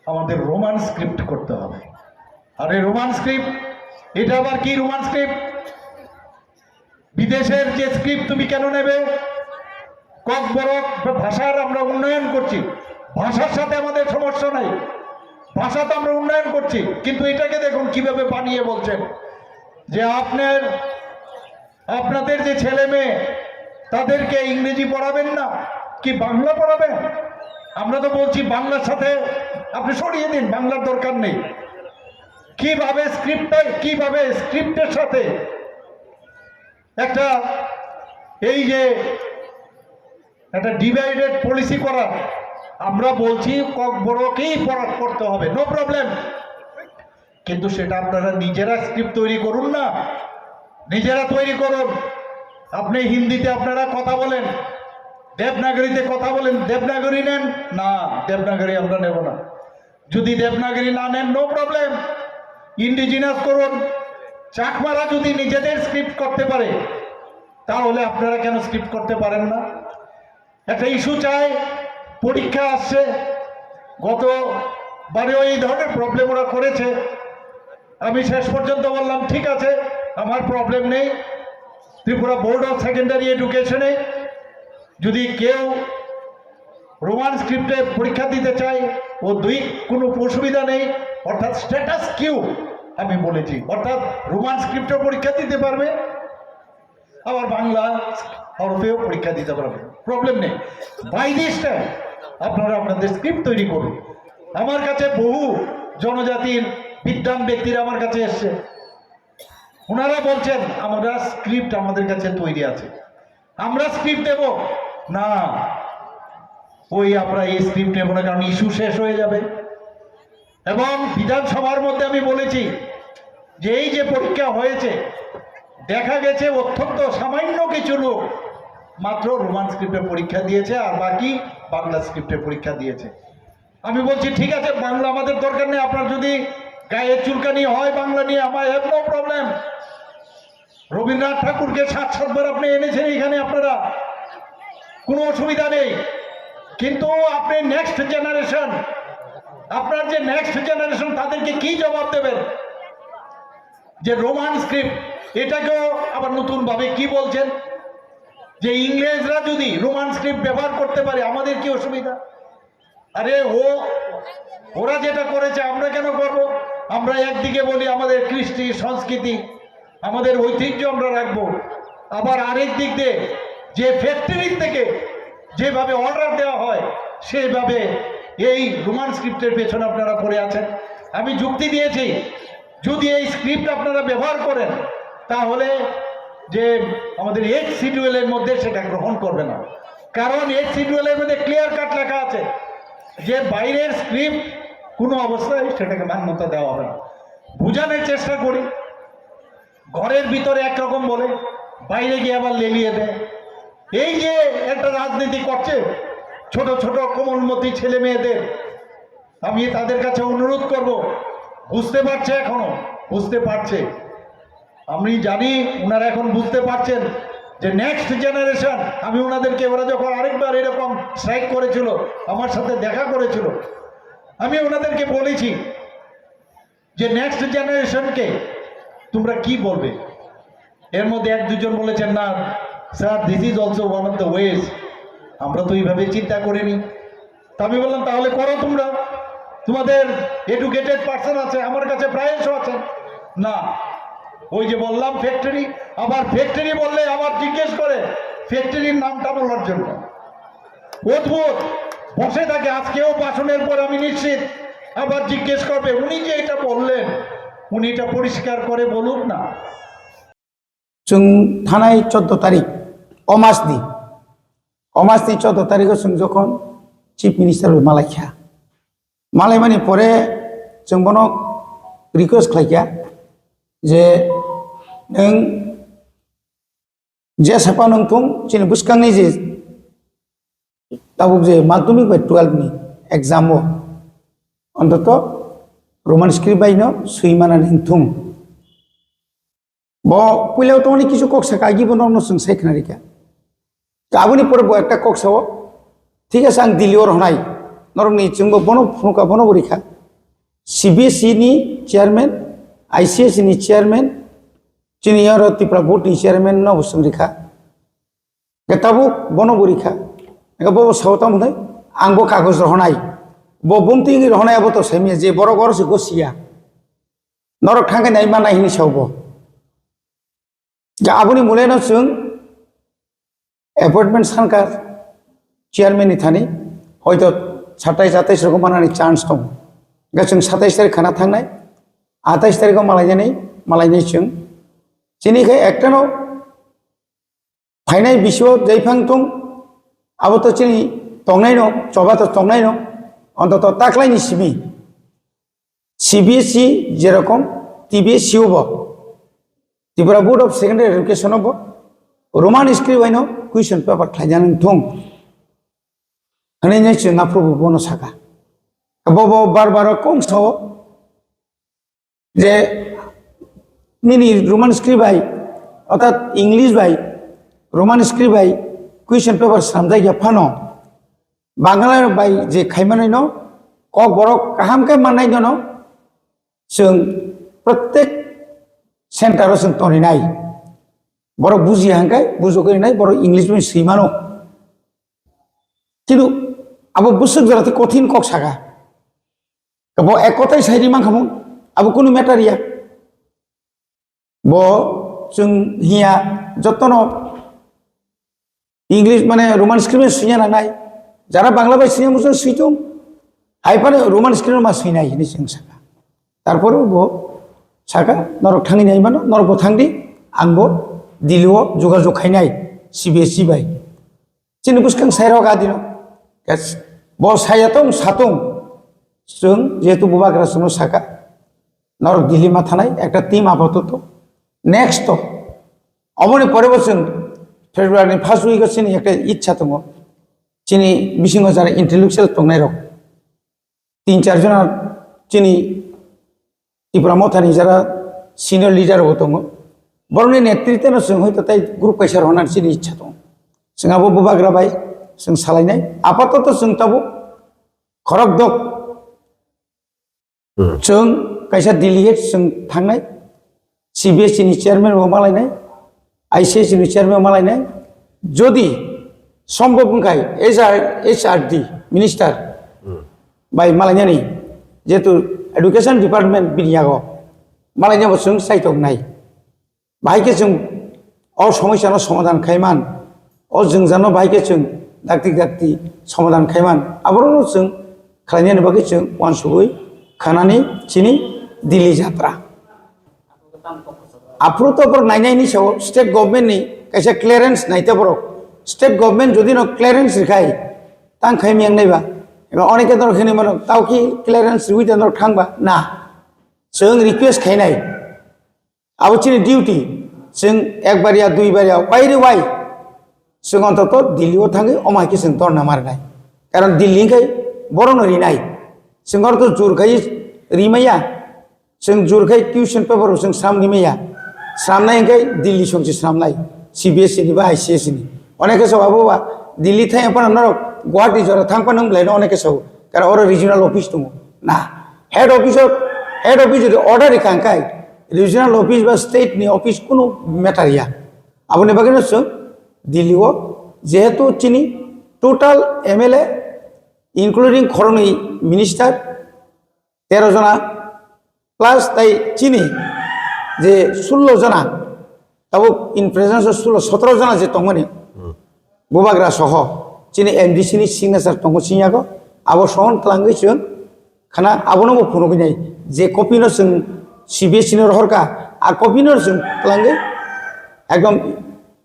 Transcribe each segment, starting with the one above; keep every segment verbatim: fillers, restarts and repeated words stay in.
আমাদের Roman script করতে হবে। আরে রোমান স্ক্রিপ্ট, এটা আবার কি রোমান স্ক্রিপ্ট? বিদেশের যে স্ক্রিপ্ট তুমি কেন নেবে? ককবরক ভাষার আমরা উন্নয়ন করছি, ভাষার সাথে আমাদের সমস্যা নাই, ভাষা তো আমরা উন্নয়ন করছি, কিন্তু এটাকে দেখুন কিভাবে বানিয়ে বলছেন যে আপনার, আপনাদের যে ছেলে মেয়ে, তাদেরকে ইংরেজি পড়াবেন না, কি বাংলা পড়াবেন? আমরা তো বলছি বাংলার সাথে আপনি সরিয়ে দিন, বাংলার দরকার নেই। কিভাবে স্ক্রিপ্টটা, কিভাবে স্ক্রিপ্টের সাথে একটা, এই যে একটা ডিভাইডেড পলিসি করা, আমরা বলছি ককবরকেই পড়া-, পড়তে হবে, নো প্রবলেম। কিন্তু সেটা আপনারা নিজেরা স্ক্রিপ্ট তৈরি করুন না, নিজেরা তৈরি করুন। আপনি হিন্দিতে আপনারা কথা বলেন, দেবনাগরীতে কথা বলেন, দেবনাগরী নেন না, দেবনাগরী আমরা নেব না। যদি দেবনাগরী না নেন, নো প্রবলেম, ইন্ডিজিনাস করুন। চাকমারা যদি নিজেদের স্ক্রিপ্ট করতে পারে, তাহলে আপনারা কেন স্ক্রিপ্ট করতে পারেন না? একটা ইস্যু চাই, পরীক্ষা আসছে, গত বারেও এই ধরনের প্রবলেম ওরা করেছে। আমি শেষ পর্যন্ত বললাম, ঠিক আছে, আমার প্রবলেম নেই, ত্রিপুরা বোর্ড অফ সেকেন্ডারি এডুকেশনে যদি কেউ রোমান স্ক্রিপ্টে পরীক্ষা দিতে চায়, ও দুই, কোনো অসুবিধা নেই। অর্থাৎ স্ট্যাটাস কিউ আমি বলেছি, অর্থাৎ রোমান স্ক্রিপ্টে পরীক্ষা দিতে পারবে, আবার বাংলা হরফেও পরীক্ষা দিতে পারবে, প্রবলেম নেই। বাই দিস টাইম আপনারা আপনাদের স্ক্রিপ্ট তৈরি করুন। আমার কাছে বহু জনজাতির বিদ্বান ব্যক্তিরা আমার কাছে এসছে, ওনারা বলছেন আমরা স্ক্রিপ্ট আমাদের কাছে তৈরি আছে, আমরা স্ক্রিপ্ট দেব না। ওই আমরা এই স্ক্রিপ্ট নেব না, কারণ ইস্যু শেষ হয়ে যাবে। এবং বিধানসভার মধ্যে আমি বলেছি যে এই যে পরীক্ষা হয়েছে, দেখা গেছে অত্যন্ত সামান্য কিছু লোক মাত্র রোমান স্ক্রিপ্টে পরীক্ষা দিয়েছে, আর বাকি বাংলা স্ক্রিপ্টে পরীক্ষা দিয়েছে। আমি বলছি, ঠিক আছে, বাংলা আমাদের দরকার নেই, আপনার যদি গায়ে চুলকানি হয় বাংলা নিয়ে, আমার হ্যাভ নো প্রবলেম। রবীন্দ্রনাথ ঠাকুরকে সাত সাতবার আপনি এনেছেন এখানে আপনারা, কোনো অসুবিধা নেই। কিন্তু আপনি নেক্সট জেনারেশন, আপনার যে নেক্সট জেনারেশন, তাদেরকে কি জবাব দেবেন? যে রোমান স্ক্রিপ্ট, এটাকেও আবার নতুনভাবে কি বলছেন, যে ইংরেজরা যদি রোমান স্ক্রিপ্ট ব্যবহার করতে পারে, আমাদের কি অসুবিধা? আরে ও, ওরা যেটা করেছে আমরা কেন করব? আমরা একদিকে বলি আমাদের কৃষ্টি সংস্কৃতি, আমাদের ঐতিহ্য আমরা রাখবো, আবার আরেক দিক দিয়ে যে ফ্যাক্টরি থেকে যেভাবে অর্ডার দেওয়া হয় সেইভাবে এই রোমান স্ক্রিপ্টের পেছনে আপনারা পড়ে আছেন। আমি যুক্তি দিয়েছি, যদি এই স্ক্রিপ্ট আপনারা ব্যবহার করেন, তাহলে যে আমাদের এইট শিডিউলের মধ্যে সেটা গ্রহণ করবে না, কারণ এইট শিডিউলের মধ্যে ক্লিয়ার কাট লেখা আছে যে বাইরের স্ক্রিপ্ট কোনো অবস্থায় সেটাকে মান্যতা দেওয়া হবে না। বোঝানোর চেষ্টা করি, ঘরের ভিতরে একরকম বলে, বাইরে গিয়ে আবার লেলিয়ে দেয়। এই যে একটা রাজনীতি করছে ছোট ছোট কোমলমতি ছেলে মেয়েদের, আমি তাদের কাছে অনুরোধ করব, বুঝতে পারছে এখনো, বুঝতে পারছে। আমি জানি ওনারা এখন বুঝতে পারছেন যে নেক্সট জেনারেশন, আমি ওনাদেরকে, ওরা যখন আরেকবার এরকম স্ট্রাইক করেছিল, আমার সাথে দেখা করেছিল, আমি ওনাদেরকে বলেছি যে নেক্সট জেনারেশনকে তোমরা কি বলবে? এর মধ্যে এক দুজন বলেছেন, "না sir, this is also one of the ways, আমরা তো এইভাবে চিন্তা করিনি।" তা আমি বললাম, "তাহলে করো তোমরা, তোমাদের এডুকেটেড পার্সন আছে, আমার কাছে প্রায়শ আছে।" না, ওই যে বললাম ফ্যাক্টরি, আবার ফ্যাক্টরি বললে আবার জিজ্ঞেস করে ফ্যাক্টরির নামটা বলার জন্য। অদ্ভুত, বসে থাকে। আজকেও ভাষণের পর আমি নিশ্চিত আবার জিজ্ঞেস করবে, উনি যে এটা বললেন, উনি এটা পরিষ্কার করে বলুক না। Chwng thanai choddo tarik, o mas ni, o mas ni choddo tarik o chwng jokhon Chief Minister bai malai kha, malaimani pore chwng bono request khlai kha je nwng je sapa nwng thung chini bwskangni je tabuk je madhyamik bai twelve ni exam o ontoto Roman script bai no swi manani wng thung. Bo puila o tongmani kisu kok saka, agi bo norokno chwng sai khna rikha. Aboni pore bo ekta kok sao, "Thik ase, ang Delhi o rwnai, norokni chwngbo bono phunukha, bono bo rikha." C B S E ni chairman, I C S ni chairman, chini oro Tripura board ni chairman no bo chwng rikha. Ke tabuk bono bo rikha. Ke bo sao tamo hwnwi, ang bo kagoj rohonai. Bo bumtwi wngwi rohonai abo to saimya je borok oro se gosiya. Norok thangkhe nai manai hini sao bo. Ja aboni mulaino chwng appointment sankha chairman ni thani, hoito satais atais rogo manani chance tongo. Ga chwng satais tarik khana thangnai, atais tariko malainani, malainai chwng. Chini khe ektano phainai bisio jaiphang tong, abo to chini tongnaino, choba to tongnaino, ontoto taklaini simi. C B S E jerokom T B S E o bo Tripura Board of Secondary Education o bo Roman script bai no question paper khlaina nang thung. Hwnwi nai chwng aphuru bo bono saka. Bo bo bar bar kong sao je nini Roman script bai, orthat English bai, Roman script bai question paper sramjak ya phano, Bangla bai je khaimanai no kok borok kaham khe mannai no, chwng protek center o chwng toninai. Borok buji hangkai, bujogwi nai, borok English bai swi mano. Kintu abo bwswk jora tei kothin kok saka. Bo ek kotai sai ri mankha mo, abo kunu matter ya. Bo chwng hiya jotono English mane Roman script swina nangnai. Jara Bangla bai swina muchung switung. Hai phano Roman script ma swinai hini chwng saka. Tarpore bo saka norok thangwi nai mano, norok bo thangdi, ang bo Delhi o jogajog khainai C B S E bai. Chini bwskang sairok adino. Yes. Bo saya tong satung. Chwng jehetu bubagra chwngno saka. Norok Delhi ma thanai ekta team apatoto. Next to. Oboni pore bo chwng February ni first week o chini ekta ichha tongo. Chini bisingo jara intellectual tongnai rok. Tin char jona chini Tipra Mothani jara senior leader bo tongo. Borokni netritwno chwng hoito tei group kaisa rwna chini ichha tongo. Chwng abo bubagra bai chwng salainai. Apatoto chwng tabuk khorok dok. Hmm. Chwng kaisa delegate chwng thangnai. C B S E ni chairman bo malainai, I C S ni chairman bo malainai. Jodi sombhob wngkhai, H R, H R D minister Hmm. bai malainani, jehetu education department bini yago malainabo chwng chaitok nai. Bahai khe chwng o somosyano somadhan khaiman, o jwngjano bahai khe chwng dakti dakti somadhan khaiman, aborokno chwng khlainani bagwi chwng uansugwi khanani chini Delhi jatra. Aphuru to borok nainai ni sao state government ni kaisa clearance naite borok. State government jodi no clearance rikhai, tang khai miyang nai ba. Eba oneke norok hinwi mano, tao ki clearance riwi de norok thang ba? Na. Chwng request khainai. Abo chini duty. Chwng ekbar ya, duibar ya, wai re wai. Chwng ontoto Delhi o thangwi omo hai khe chwng dhorna marinai. Karon Delhi hwnkhe borokno rinai. Chwng oro to jur khai rimaya. Chwng jur khai question paper bo chwng sram rimaya. Sramnai hwnkhe Delhi songchi sramnai. C B S E ni ba I C S E ni. Oneke sok abo ba Delhi thai phano norok Guwahati jora thang phano wng belai no oneke sok. Karon oro regional office tongo. Na. Head office o, head office jodi order rikha hwnkhe regional office ba state ni office kunu matter ya. Aboni bagwi no chwng Delhi o jehetu chini total M L A including khoroknwi minister tero jona plus tai chini je sullo jona, tabuk in presence o sullo sotoro jona je tongmani Hmm. bubagra soho chini M D C ni signature tongo siniyago, abo sohon twlangwi chwng khana abono bo phunugwi nai je copy no chwng C B S E no rohorkha, a copy no chwng twlangwi ekdom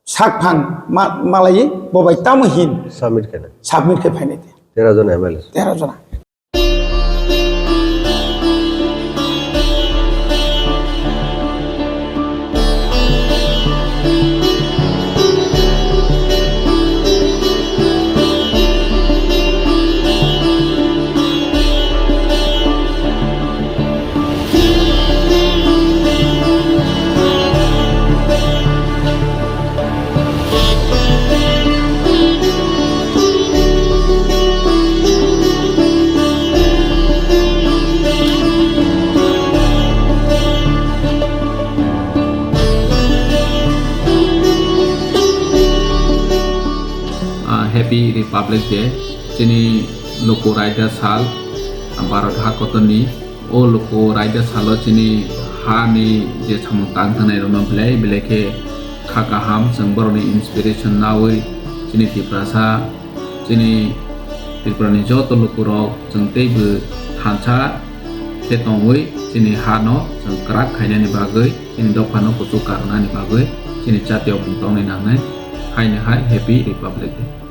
sak phang ma-, malaiwi bo bai tamo hin Submit khe na. Submit khe phainai te. Tero jon M L A. Tero jona. Happy Republic Day. Chini luku raida sal, Bharat ha kotorni. O luku raida salo chini hani je samung tang thangnai rokno belai belai khe kha kaham, chwng borokni inspiration nawi chini Tiprasa, chini Tripurani joto lukurok chwng teibo thansa khe tongwi chini hano chwng kwrak khainani bagwi, chini dophano kuchuk karnani bagwi chini jatiyokmung tongnai nangnai. Haino hai Happy Republic Day.